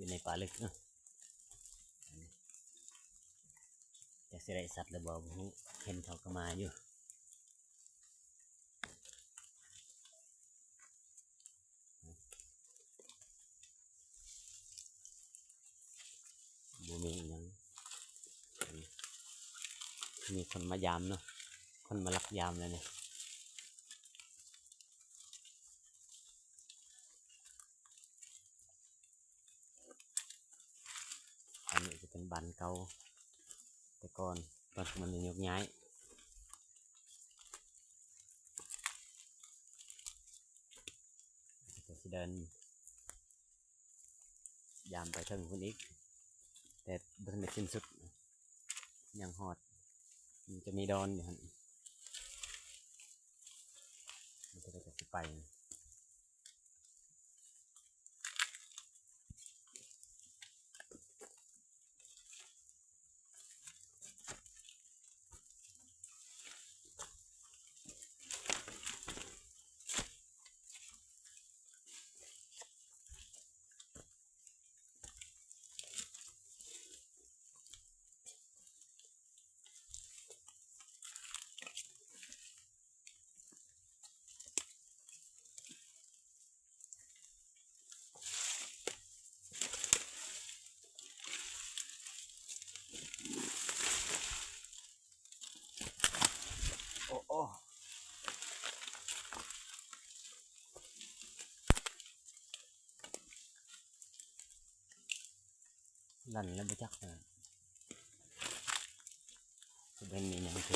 ໃນປ່າເລິກເນາະ. ຈັກຊິໄດ້ສັດຫຼືບໍ່ ບໍ່ຮູ້ ເຫັນເຂົາກໍມາຢູ່. ບໍ່ມີອີ່ຫຍັງ ມີຄົນມາຢາມເນາະ ຄົນມາລັກຢາມແລ້ວນີ້. ອັນນີ້ຈະເປັນບ້ານເກົ່າແຕ່ກ່ອນ ຕອນມັນໄດ້ຍົກຍ້າຍ. ກໍຊິເດີນຢາມໄປເທິງພຸ້ນອີກ ແຕ່ບໍ່ທັນໄດ້ສິ້ນສຸດ ຍັງຮອດ ມັນຈະມີດອນຢູ່ຫັ້ນ ມັນຈະໄດ້ ກໍຊິໄປ. ໂອ້ ໂອ້ ລັ່ນແລ້ວບໍ່ຈັກນະ ຊິເປັນອີ່ຫຍັງຄື